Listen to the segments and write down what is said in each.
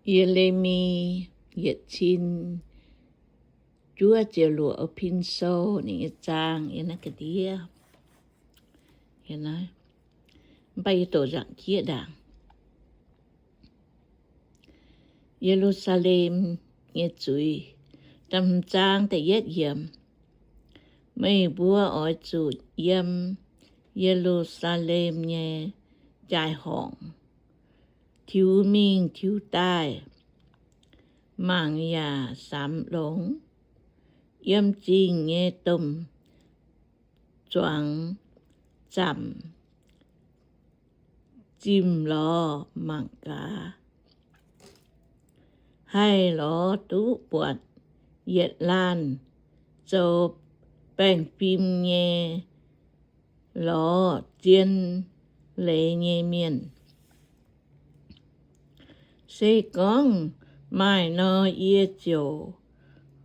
Ye^le^mi yietc cin juov ziepc luoqc, o, pin sou ninh nyei zaang yiem naaiv ga'ndiev. Mv baac yie doqc nzaangc jieqv ndaangc. Ye^lu^saa^lem nyei zuiz. Da'hmz zaang da'yietv yiemc. Meih mbuo oix zuqc yiem Ye^lu^saa^lem nyei jaai-horngc tiux mingh tiux daaih, mangc yaac samx longx. Yiem zingh nyei domh zuangx zamc zimh lorz mangc gaax, haih lorz duqv buatc yietc laanh zoux baengh fim nyei lorz zien leiz nyei mienh. Se gorngv maaih nor, yie ziouc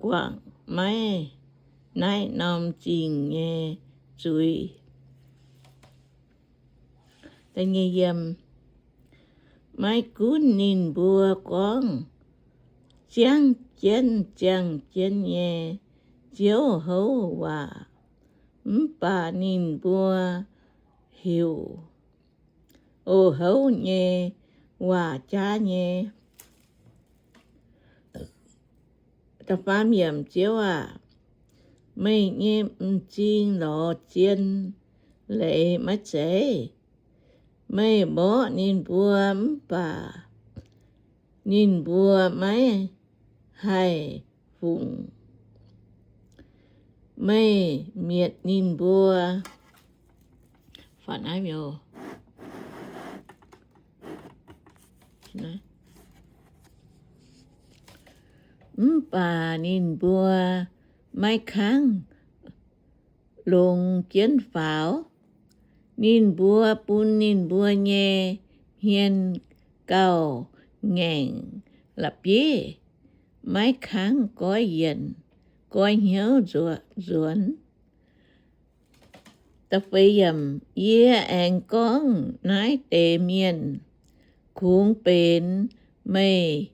guangc maiv naaiv norm zingh nyei zuiz. Maiv gunv ninh mbuo gorngv ziangv jienv ziangh jienv nyei ziouv houv waac, mv baac ninh mbuo heuc oc houv nyei waac jaav nyei. Ziouv aah! Meih nyei m'zing lorz zien leiz maiv zeiz? Meih mborqv ninh mbuo mv baac ninh mbuo maiv haih fungc. Meih mietc ninh mbuo mv baac ninh mbuo maiv kangv longx jienv faaux. Ninh mbuo bun ninh mbuo nyei hmien gauh ngaengc la'bieiv, maiv kangv goiv yienc goiv hnyouv nzuonx. Yie aengx gorngv naaiv deix mienh kungx benx meih,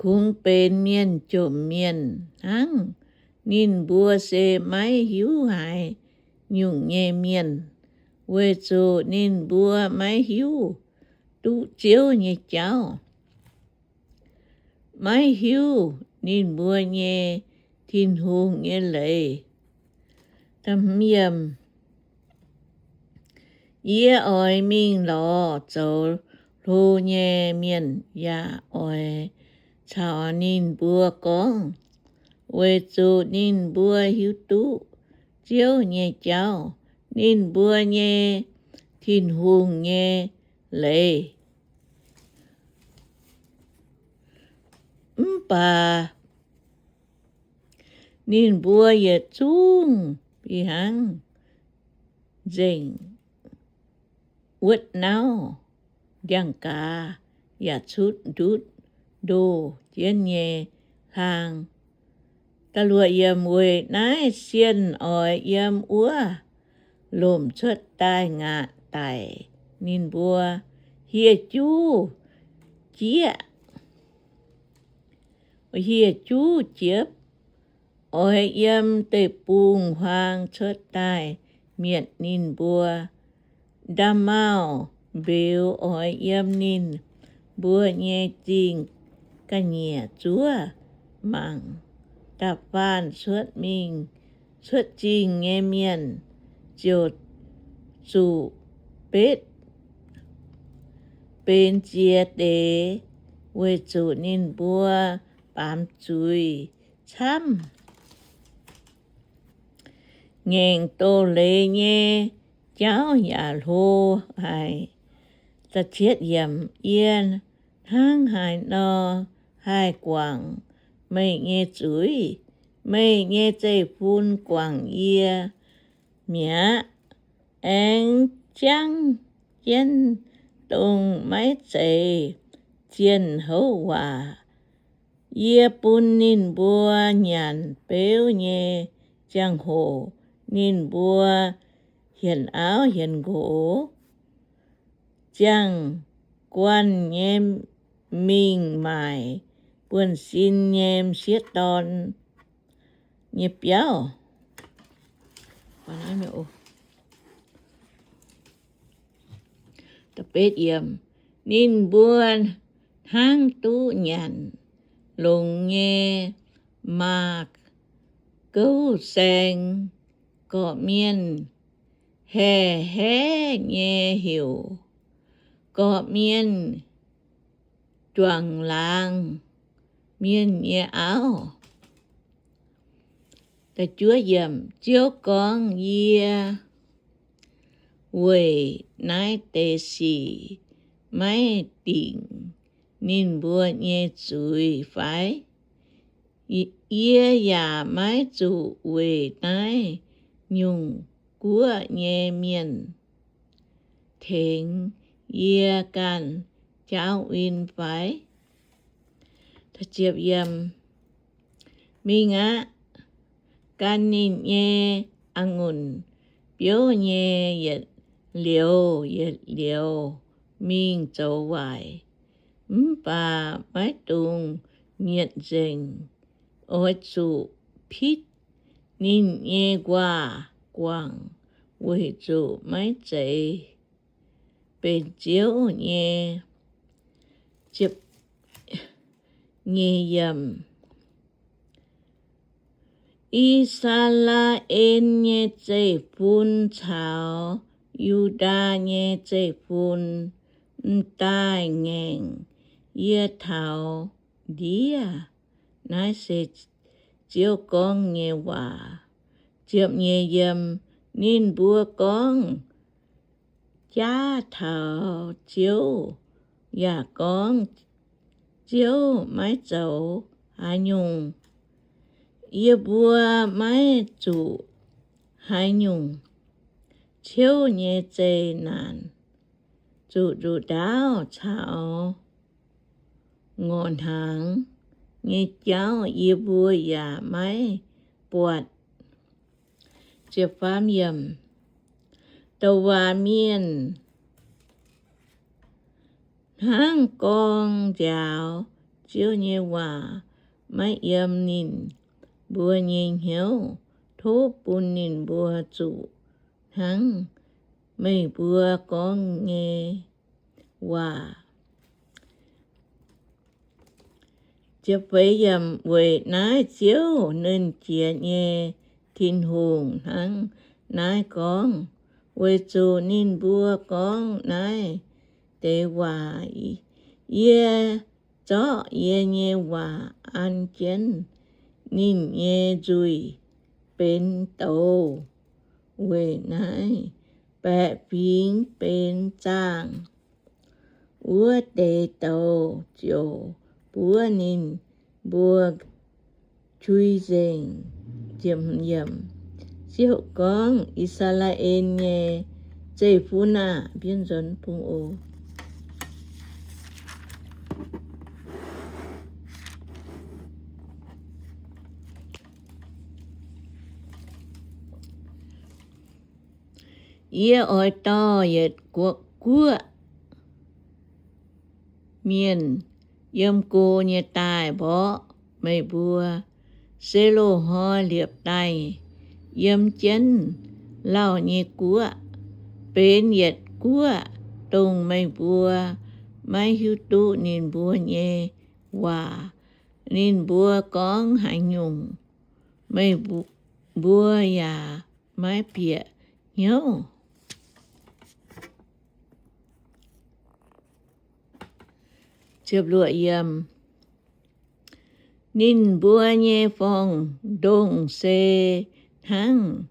kungx benx mienh jomc mienh hnangv. Ninh mbuo se maiv hiuv haaix nyungc nyei mienh, weic zuqc ninh mbuo maiv hiuv duqv Ziouv nyei jauv, maiv hiuv ninh mbuo nyei Tin-Hungh nyei leiz. Yie oix mingh lorz zoux hlo nyei mienh yaac oix caux ninh mbuo gorngv, weic zuqc ninh mbuo hiuv duqv Ziouv nyei jauv, ninh mbuo nyei Tin-Hungh nyei leiz. Mv baac ninh mbuo yietc zungv fih hnangv nzengc wuotv nauv ndiangx-gaaz yaac cutv ndutv ndoh jienv nyei hlaang. Weic naaiv sienh oix yiem wuov lomc cuotv daaih ngaatc daic ninh mbuo hieh juv jieqv, hieh juv jiepv, oix yiem deic-bung-huaang cuotv daaih mietc ninh mbuo. Ndaamv-maauh mbeux oix yiem ninh mbuo nyei zingh ga'nyiec zuov mangc. Da'faanh cuotv mingh, cuotv zingh nyei mienh ziouc zuqc betv benx ziex deix, weic zuqc ninh mbuo baamz zuiz camv. Ngaengc doz-leiz nyei jauv yaac hlo haic. Yie hnangv haaix nor haih guangc meih nyei zuiz? Meih nyei zeiv-fun guangc yie mi'aqv. Aengx jangv jienv dongh maiv zeiz zienh houv waac. Yie bun ninh mbuo nyanc beuv nyei ziangh hoc, ninh mbuo hienx auv hienx nqox. Ziangh guanh nyei mingh maaic buonv-sin nyei m'sieqv dorn nyei biauv. Ninh mbuo hnangv duqv nyanc longx nyei maa gouv saeng, gorqv-mienh haeqv haeqv nyei heuc, gorqv-mienh juangc laangz mienh nyei auv. Ziouv gorngv, Yie weic naaiv deix sic maiv dingc ninh mbuo nyei zuiz fai? Yie yaac maiv zuqc weic naaiv nyungc guoqv nyei mienh tengx yie ganh jaauv win fai? Mingh aqv. Gan ninh nyei a'ngunc biouv nyei yietc liuz yietc liuz mingh zoux waaic, mv baac maiv dungx nyietc nzengc. Oix zuqc pitv ninh nyei nquaah guangc, weic zuqc maiv zeiz benx Ziouv nyei. I^saa^laa^en nyei zeiv-fun caux Yu^ndaa nyei zeiv-fun m'daaih ngaengc yie taux ndiev. Naaiv se Ziouv gorngv nyei waac. Ziepc nyeic yiem, ninh mbuo gorngv, Jaav taux Ziouv yaac gorngv, Ziouv maiv zoux haaix nyungc. Yie mbuo maiv zuqc haaix nyungc ciouv nyei zeqc naanc, zuqc nzuqc ndaauv caux ngorc hnaangx nyei jauv yie mbuo yaac maiv buatc. Douc waac mienh hnangv gorngv nziaaux, Ziouv nyei waac maiv yiem ninh mbuo nyei hnyouv. Tov bun ninh mbuo zuqc hnangv meih mbuo gorngv nyei waac. Weic naaiv Ziouv, Nernh Jiex nyei Tin-Hungh, hnangv naaiv gorngv, weic zuqc ninh mbuo gorngv naaiv deix waac, yie zorqv yie nyei waac an jienv ninh nyei nzuih benx douz. Weic naaiv baeqc fingx benx zaangh, wuov deix douz ziouc buov ninh mbuo qui nzengc. Ziouv gorngv, I^saa^laa^en nyei zeiv-fun aah! Mbienv nzuonx bung oc. Yie oix dorh yietc guoqv mienh yiem go nyei daaih mborqv meih mbuo. Se loz-hnoi liepc daaih yiem jienv lauh nyei guoqv, benx yietc guoqv dongh meih mbuo maiv hiuv duqv ninh mbuo nyei waac. Ninh mbuo gorngv haaix nyungc, meih mbuo yaac maiv bieqc hnyouv. Ninh mbuo nyei forng-ndongh se hnangv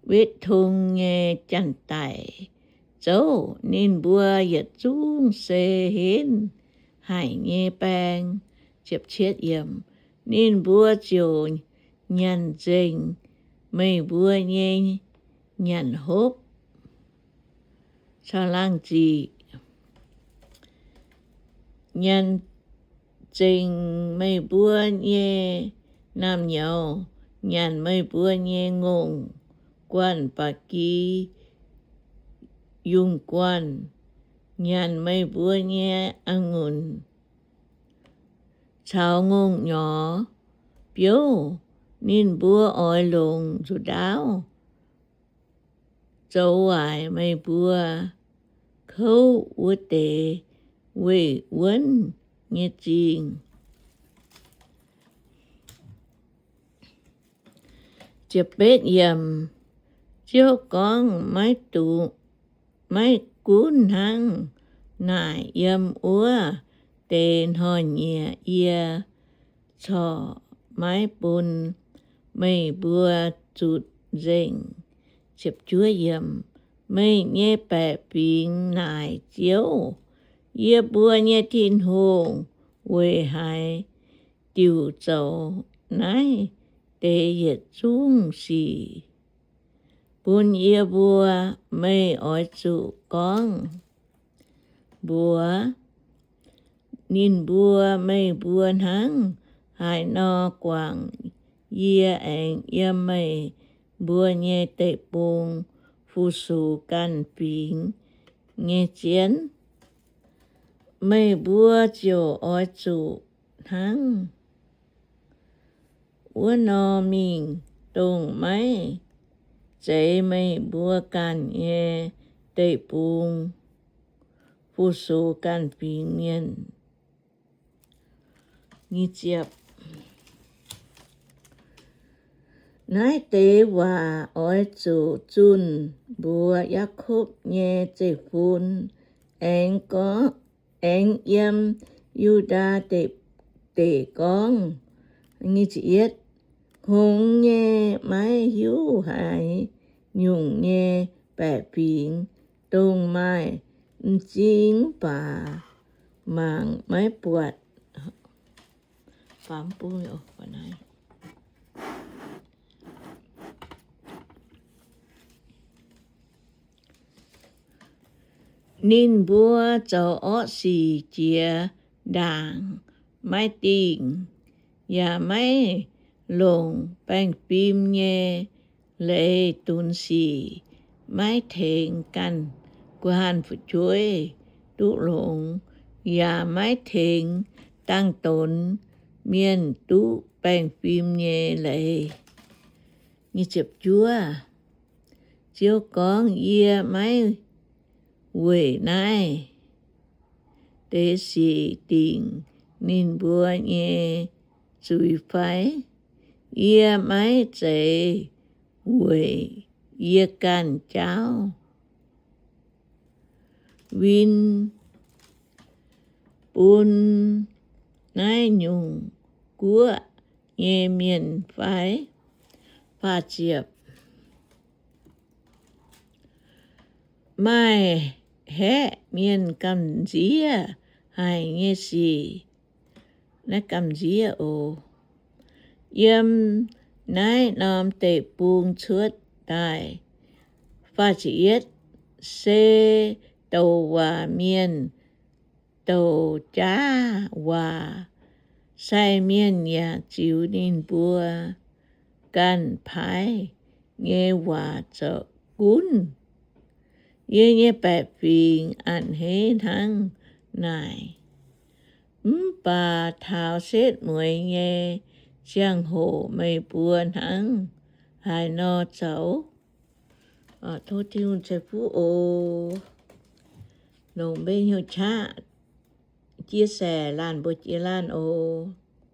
wetv tong nyei janx-daic zouv. Ninh mbuo yietc zungv se henv haic nyei baeng. Ninh mbuo ziouc nyanc nzengc meih mbuo nyei nyanc hopv caux laangh ziqc, nyanc nzengc meih mbuo nyei naamh nyouz, nyanc meih mbuo nyei ngongh guanh ba'gi yungh guanh, nyanc meih mbuo nyei a'ngunc caux ngongh nyorx biouv, ninh mbuo oix longc nzuqc ndaauv zoux waaic meih mbuo kouv wuov deix weih wuonv nyei zingh. Ziouv gorngv, Maiv gunv hnangv naaic, yiem wuov deix hnoi-nyieqc yie corc maiv bun meih mbuo zutc nzengc. Meih nyei baeqc fingx naaic Ziouv, yie mbuo nyei Tin-Hungh, weic haaix diuc zoux naaiv deix yietc zungv sic bun yie mbuo? Meih oix zuqc gorngv mbuox ninh mbuo, Meih mbuo hnangv haaix nor guangc yie aengx yiem meih mbuo nyei deic-bung fu-sux ganh fingx nyei jienv, meih mbuo ziouc oix zuqc hnangv wuov nor mingh, dongh maiv zeiz meih mbuo ganh nyei deic-bung fu-sux ganh fingx mienh. Naaiv deix waac oix zuqc zunh mbuox Yaakopv nyei zeiv-fun, aengx gorngv, aengx yiem Yu^ndaa Deic-Bung gorngv, Hngongx nyei, maiv hiuv haaix nyungc nyei baeqc fingx, dongh maaih m'zing mv baac mangc maiv buatc. Ninh mbuo zoux orqv sic jiex ndaangc, maiv dingh, yaac maiv longc baengh fim nyei leiz dunx sic, maiv tengx ganh guh hanh fu'jueiv duqv longx, yaac maiv tengx dangh donx mienh duqv baengh fim nyei leiz. Ziouv gorngv, Yie maiv weic naaiv deix sic dingc ninh mbuo nyei zuiz fai? Yie maiv zeiz weic yie ganh jaauv win bun naaiv nyungc guoqv nyei mienh fai? Maaih haeqv mienh gamh nziev haic nyei sic, naaiv gamh nziev oc, yiem naaiv norm deic-bung cuotv daaih. Se douc waac mienh douc jaav waac, sai mienh yaac ziux ninh mbuo ganh paaiv nyei waac zoux gunv. Yie nyei baeqc fingx a'hneiv hnangv naaic, mv baac taux setv mueiz nyei ziangh hoc meih mbuo hnangv haaix nor zoux? Tov Tin-Hungh ceix fuqv oc. Longc mbenc hnyouv qaqv chia sẻ laanh mbuo jiex laanh oc.